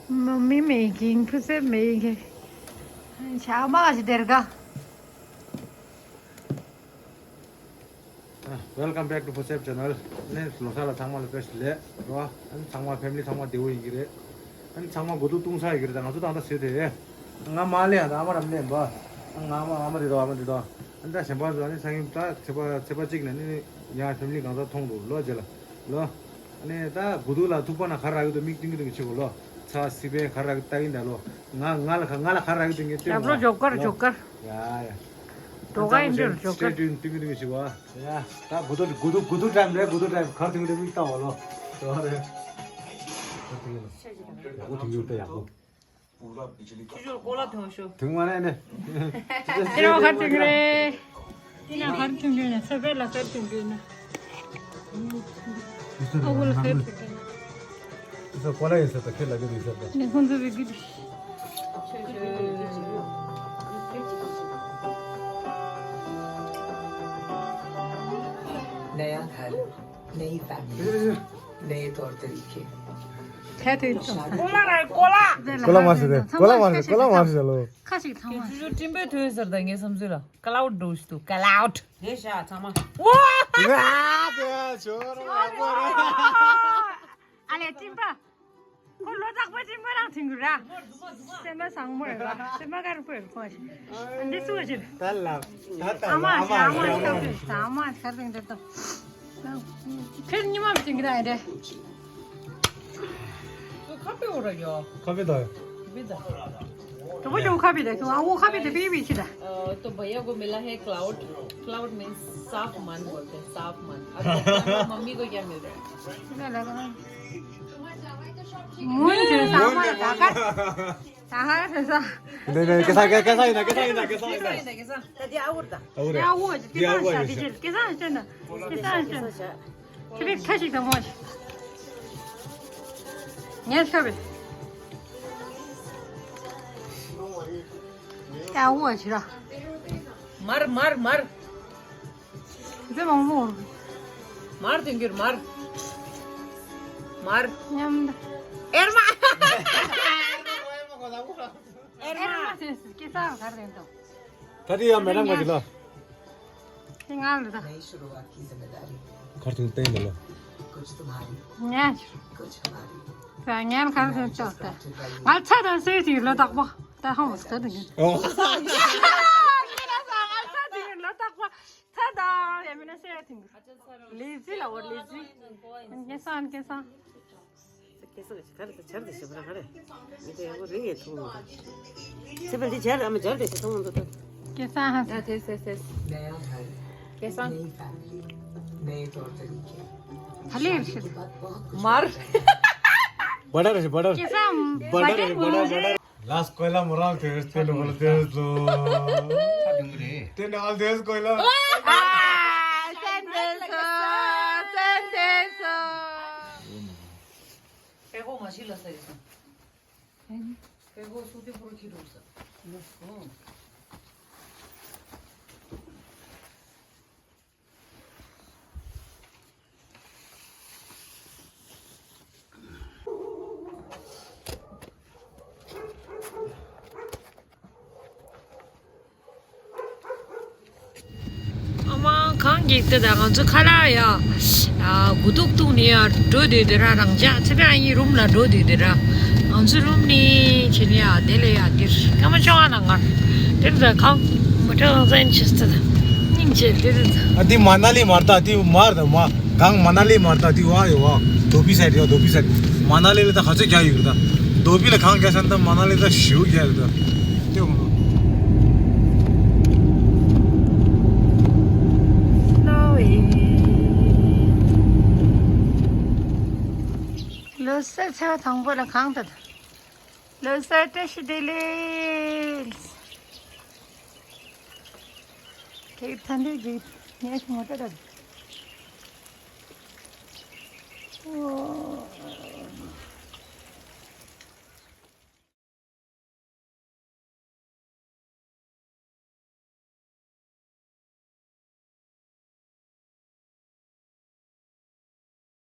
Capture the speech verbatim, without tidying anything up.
Mommy making, Pusep making. ཞག་མ་ཞིག་དེར་ག Welcome back to Pusep channel. ནས་ལོ་གསར་ལ་ཚང་མ་ལ་བཀྲ་ཤིས་བདེ་ལེགས་རོ། ཨ་ནི་ཚང་མ་ཕེ་མི་ལི་ཚང་མ་བདེ་བོ་ཡིན་གྱི་རེད། ཨ་ནི་ཚང་མ་དགུ་ཐུག་བཏུང་ས་ཡོད་ཀྱི་རེད། ད་ང་ཚོ་ད་ལྟ་ཟེར་དེ། ང་མ་ལེན་ཡང་ད་ཨ་མ་རམ་ལེན་པ། ང་མ་ཨ་མ་རེད་དོ། ཨ་མ་རེད་དོ། ཨ་ནི་ད་གཞན་པ་ཚོ་ཨ་ནི་སང་ཉིན་ད་ཚེས་པ་ཚེས་པ་གཅིག་ནས་ནི་ཡང་ཕེ་མི་ལི་གང་ས་མཐོང་འདུག་ལོ་རྗེས་ལ་ལོ། ཨ་ནི་ད་དགུ་ཐུག་ལ་ཐུག་པ་ན་ག་རག་གི་འདུག་མིག་སྟོན་གྱི་འདུག་མི་ཤེས་གོ་ལོ། ཚ་སི་པའི་ག་རག་གི་ལྟ་གི་འདུག་ལོ། ང་ང་ལ་ག་ང་ལ་ག་རག་གི་འདུག་ངས་སྟོན་གོ་ལོ། ཡ་ཡ། ད་གོ་ག་ཡིན་འདྲ་ཇོ་ཀར། སྟོན་གྱི་འདུག་མི་ཤེས་གོ། ཡ། ད་དགུ་ཐུག་དགུ་ཐུག་དགུ་ཐུག་ཊའིམ་རེད། དགུ་ཐུག་ཊའིམ་གར་ཐུག་རེད། མིག་ལྟ་བ་ལོ། དོ་རེད། ཡག་པོ་ཐུག་ཡོད་ད་ཡག་པོ། ཆུ་ཆུར་ཀོ་ལ་ཐོན་ཤོག་ཐུག་མ་རེད་ནས། དེ་རང་གར་ཐུག་རེད། དེ་ན་གར་ཐུག་རེད་ན་ས་བེད་ལ་གར་ཐུག་རེད་ན། ཨ་བུ་ལ་གར་ཐུག་རེད་ན། ཁོ་ལ་ཡིན་ས་ད་ཁྱེད་ལ་གི་ཡིན་ས་ད། ནས་ཁོང་ཚོ་བི་གི་དུ། नया घर, नई फैमिली, नए तौर तरीके। ཁ་དེ་ཀོ་ལ་ར་ཀོ་ལ། ཀོ་ལ་མ་ཟེར་ཏེ། ཀོ་ལ་མ་ཟེར། ཀོ་ལ་མ་ཟེར་ལོ། ཁ་ཞིག་ཐང་མ། ཆུ་ཆུ་སྤྲིན་པའི་ཐོན་ཟེར་ད་ངའི་བསམ་ཚུལ་ལ་ཀ་ལའུ་ཌི་འགྲོ་ཞིག་འདུག་ཀ་ལའུ་ཌི། དེ་ཤ་ཚང་མ། ཝ། ཡ་དེ་ཆོ་ར་ཡག་པོ་རེད། ཨ་ལས་སྤྲིན་པ། ཁོ་ལོ་རྟག་པར་སྤྲིན་པ་རང་ཐོན་གི་ར། སེམས་པ་བཟང་མོ་རེད་ར། སེམས་པ་དཀར་པོ་རེད་ཁོ་ཞིག་འདི་སུ་ཞིག་ད་ལ་ད་ད་ཨ་མ་ཞིག་ཨ་མ་ཞིག་ཨ་མ་ཞིག་ཨ་མ་ཞིག་ཁར་ཐེངས་འདྲ་ཏོ། ཁྱེད་ཉི་མ་བྱིན་གི་ད་ཨེ་འདྲ། ཁ་པེ་འོ་ར་ཡོ། ཁ་པེ་ད། པེ་ད། དོ་པོ་ཅོ་ཁ་པེ་ད་ཁྱོད་ཨ་འོ་ཁ་པེ་ད་པེ་པེ་ཆི་ད། तो भैया को मिला है क्लाउड। क्लाउड मीन्स साफ मन बोलते हैं, साफ मन। अब मम्मी को क्या मिल रहा है? མུན་དེ་ཟ་མ་ད་ག་ད་ཧ་ཟ་ཟ། ནེ་ནེ་ཀེ་སང་ཀེ་ཀེ་སང་ཡིན་ན། ཀེ་སང་ཡིན་ན། ཀེ་སང་ཡིན་ན། ད་དེ་ཨ་འུར་ད། ཨ་འུར་རེད། ཡ་འུར་ཀེ་སང་ཤ་དེ་ཅིག་ཀེ་སང་ཤ་ན། ཀེ་སང་ཤ་ན། ཁྱེད་ཁ་ཞིག་དང་མོ་ཞིག་ངས་ཤོར་བས། ཡ་འུར་ཞིག་ར། མར་མར་མར། ཟེ་མང་མོ། མར་དུ་འགྱུར་མར། མར། མཉམ་ད། ཨེར་མ། ཨེར་མ། ཨེར་མ་ཟེར་སྐད་གསར་ག་རེ་རེད་འདུག་ད་དེ་ཡང་མེ་ལམ་ག་ཅི་ལ། དེ་ང་ལ་ད། གར་ཐུང་བསྟན་ཡོད་ལ། ཉན། ད་ཉན་གར་ཐུང་ཅོག་ད། ང་ཚ་དང་སེ་དེ་ལོ་དག་པོ། ད་ཧང་བ་ཚ་དང་ཉན། ཨོ། ང་ཚ་དེ་ལོ་དག་པོ། ཚ་དང་ཡ་མིན་ན་སེ་ཐིང་། ལེ་ཛི་ལ་འོ་ལེ་ཛི། ཀེ་སང་ཀེ་སང་། ཀེ་སང་ག་ཆར་དེ་ཞིག་བར་ག་རེ། མི་དེ་ཡང་རིང་ཡེ་ཐུང་མོ། སེ་བལ་དེ་ཆར་ཨ་མ་ཆར་དེ་ཞིག་ཐུང་མོ་འདུག་ཀེ་སང་ཧ་ད་ཐེ་སེ་སེ། ཀེ་སང་། ཧ་ལེ་ཞིག་མར། བ་ཌར་ཞིག་བ་ཌར། ཀེ་སང་བ་ཌར་ཞིག་བ་ཌར་བ་ཌར། ལས་ཀོ་ལ་མོ་རང་དེ་རེད། དེ་ལོ་ལ་དེ་རེད་ལོ། ཆ་དུང་རེད། དེ་ནི་ཨལ་དེས་ཀོ་ལ། ཨ། སེམས་དེ་སོ། སེམས་དེ་སོ། པེ་ཧོ་མ་ཤི་ལ་ས་ཡི་སོང་། པེ་ཧོ་སུ་དེ་པོ་རུ་ཁྱི་རུ་ས། ཨ་མ་གང་གི་དེ་ད་ང་ཚོ་ཁ་ལག་ཡ། ཨ། དགུ་ཐུག་བཏུང་ནས་ཡ་འགྲོ་དུས་དེ་ར་རང་ཅག་ཚེ་བའི་ཨ་ཡི་རུམ་ལ་འགྲོ་དུས་དེ་ར། ང་ཚོ་རུམ་ནས་བྱས་ནས་ཡ་དེ་ལས་ཡ་འདིར་སྐར་མ་བཅོ་ལྔ་ལ་ངར། དེར་ད་གང་མ་ཁྲ་གང་ཟན་ཆེ་སྟེ་ད་སྙིང་རྗེ་དེ་དེ་ད། ཨ་འདི་མ་ན་ལི་མར་ད་འདི་མར་ད་མ་གང་མ་ན་ལི་མར་ད་འདི་བ་ཡོ་བ་དོ་པི་སའིད་ཡོ་དོ་པི་སའིད། མ་ན་ལི་ལ་ད་ག་ཚོད་རྒྱ་ཡོད་ད། དོ་པི་ལ་གང་རྒྱ་སན་ད་མ་ན་ལི་ད་ཞེའུ་རྒྱ་ཡོད་ད། དེ་འོང་། ལོ་གསར་ཚེས་པ་དང་པོ་ལ་གང་ད་ད། ལོ་གསར་བཀྲ་ཤིས་བདེ་ལེགས། ཁྱེད་ཐན་དུས་ཀྱི་ངས་ངོ་སྤྲོད་དང་། ཨོ།